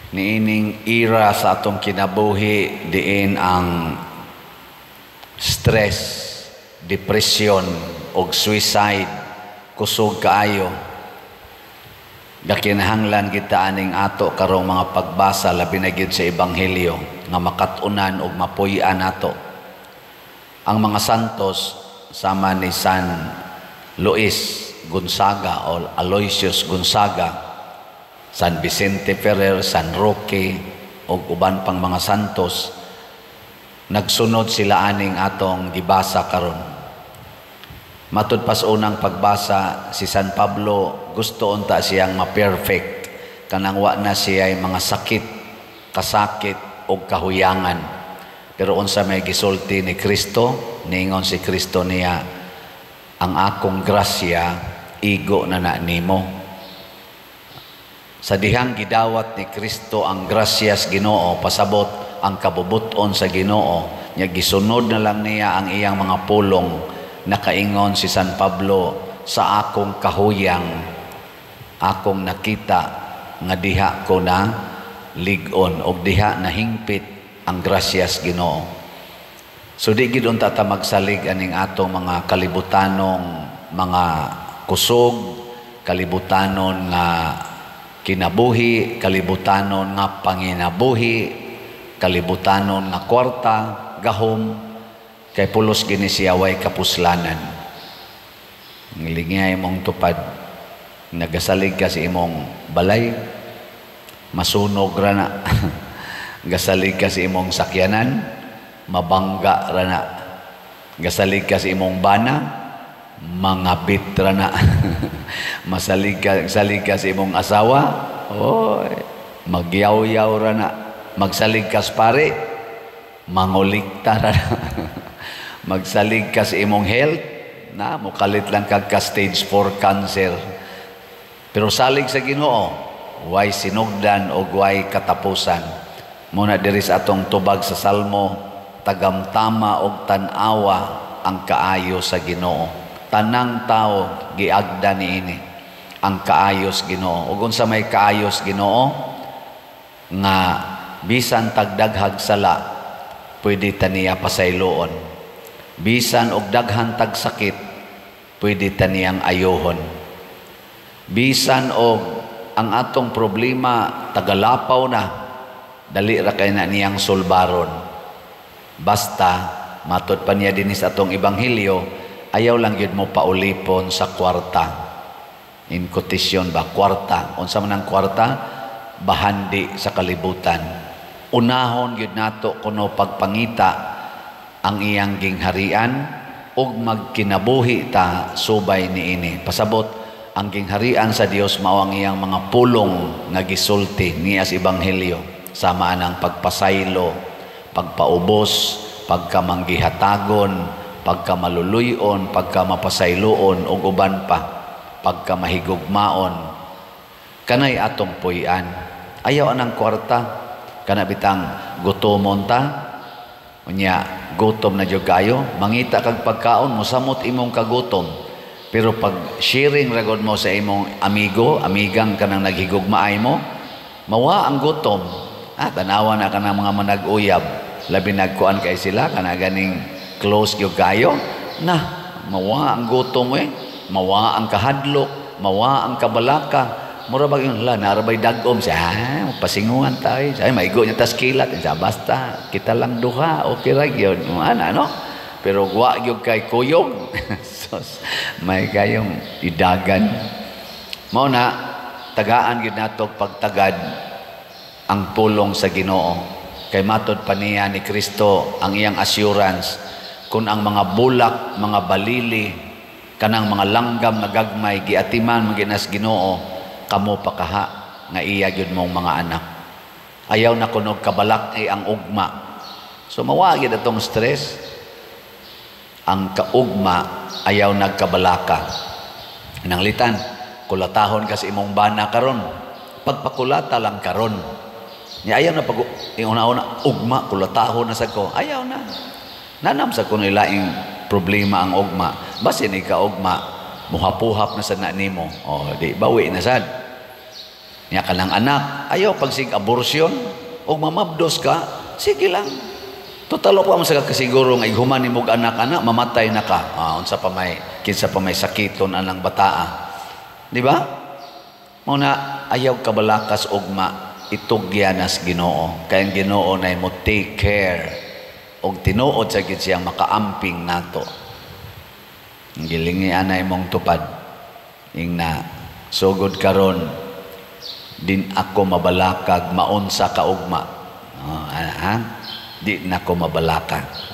Niining era sa atong kinabuhi diin ang stress, depression ug suicide kusog kaayo. Gakinahanglan kita aning ato karong mga pagbasa, labi na gyud sa Ebanghelyo, nga makat-unan ug mapuy-an nato. Ang mga santos sama ni San Luis Gonzaga o Aloysius Gonzaga, San Vicente Ferrer, San Roque ug uban pang mga santos, nagsunod sila aning atong gibasa karon. Matud pas unang pagbasa, si San Pablo gusto unta siyang ma-perfect, kanang wa na siya mga sakit, kasakit ug kahuyangan. Pero unsa may gisulti ni Kristo? Niingon si Kristo niya, "Ang akong grasya igo na na nimo." Sa dihang gidawat ni Kristo ang grasyas Ginoo, pasabot ang kabubuton sa Ginoo, nya gisunod na lang niya ang iyang mga pulong. Nakaingon si San Pablo, "Sa akong kahuyang akong nakita nga diha ko na lig-on og diha nahingpit ang grasyas Ginoo." So di gid unta ta magsalig aning atong mga kalibutanong mga kusog, kalibutanon nga kinabuhi, kalibutanon nga panginabuhi, kalibutanon nga kwarta, gahom, kay pulos gini siya way kapuslanan. Ngilingay imong tupad, nagasalig ka sa imong balay, masunog ra na. Gasalig ka sa imong sakyanan, mabangga ra na. Gasalig ka sa imong bana, mangabit ra na. Masalig ka, salig ka sa imong asawa, oy, magyaw-yaw ra na. Magsalig ka sa pare, mangulikta ra na. Magsalig ka sa imong health, na mukalit lang kag ka stage 4 cancer. Pero salig sa Ginoo, way sinugdan o way katapusan. Muna diri sa atong tubag sa Salmo, tagamtama og tan-awa ang kaayo sa Ginoo. Tanang tao giagda niini ang kaayos Ginoo. Ug unsa may kaayos Ginoo? Nga bisan tagdaghag sala, pwede ta niya pasayloon. Bisan og daghan tag sakit, pwede ta niyang ayohon. Bisan og ang atong problema tagalapaw na, dali ra kay na niyang sulbaron. Basta matud pa niya dinhi sa atong ebanghelyo, ayaw lang gyud mo paulipon sa kwarta. In quotation ba, kwarta. Unsa man ang kwarta? Bahandi sa kalibutan. Unahon gyud nato kuno pagpangita ang iyang gingharian ug magkinabuhi ta subay niini. Pasabot, ang gingharian sa Dios mao ang iyang mga pulong nga gisulti niya sa ebanghelyo, sama anang pagpasaylo, pagpaubos, pagkamanggihatagon, pagkamaluluyon, pagkamapasayloon ug uban pa, pagkamahigugmaon. Kanay atong puy-an. Ayaw anang kwarta, kana bitang gutomon ta, unya gutom na jud kayo, mangita kag pagkaon, mosamot imong kagutom. Pero pag sharing ra gud mo sa imong amigo, amigang kanang naghigugmaay mo, mawa ang gutom. Ah, tanawa na kanang mga manag-uyab. Labi nagkuan kay sila, kana ganing close gyud kayo. Na, mawa ang gutom eh. Mawa ang kahadlok, mawa ang kabalaka. Mura ba yung la, narabay dagom siya, ah, pasinguhan tayo. Ay, maigo niya tas kilat. Siya, basta, kita lang duha, okay ra gyud. Ana, no? Pero wa gyud kay kuyog. Sos, may kayong idagan. Mao na, tagaan gyud nato pagtagad ang pulong sa Ginoo. Kay matod pa niya ni Kristo ang iyang assurance, kung ang mga bulak, mga balili, kanang mga langgam nga gagmay giatiman man ginas Ginoo, kamo pa kaha nga iya gyud mong mga anak. Ayaw na kunog kabalak ay ang ugma. So mawa gyud atong stress. Ang kaugma ayaw nagkabalaka. Nanglitan, kulatahon ka sa imong bana karon. Pagpakulata lang karon. Nya ayaw na pag una-una ugma kulatahon na sa ko. Ayaw na. Nanam sa kuno ilaing problema ang ugma. Basin ika ugma, muhapuhap na sad na nimo. O di bawi na sad. Nya kanang anak, ayaw pagsig abortion og mamabdos ka, sige lang. Total pa mo sa kasiguro nga ighuman nimog anak anak mamatay na ka. Ah, unsa pa may kinsa pa may sakiton anang bataa. Di ba? Mao na ayaw kabalakas ugma, itugyan nas Ginoo. Kay ang Ginoo na mo take care og tinuod sa gid siyang makaamping nato. Gilingi ana imong tupad. Ingna sugod karon, din ako mabalakag maunsa ka ugma. Oh, ha? Di na ako mabalaka.